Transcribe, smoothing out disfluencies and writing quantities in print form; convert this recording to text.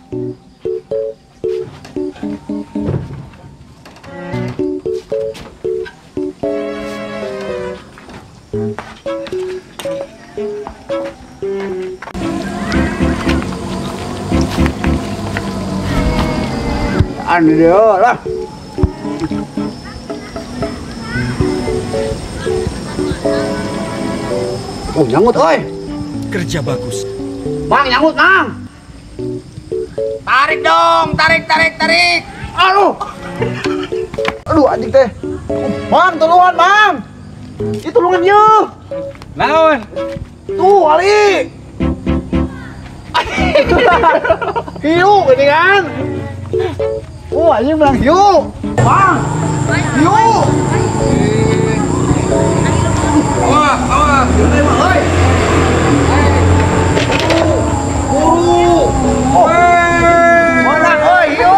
Ăn được đó. Oh, nyangut oi. Kerja bagus. Bang, nyangut, Bang. Tarik dong, tarik, tarik, tarik. Aduh. Aduh, anjing teh. Bang, tulungan, Bang. Itu tulungan yeuh. Naon? Tuh, Ali. Hiu gini kan. Oh, anjing bilang hiu. Bang. Hiu. Wah, wah. Oi. Buru. Oh. Menang oi, hiu.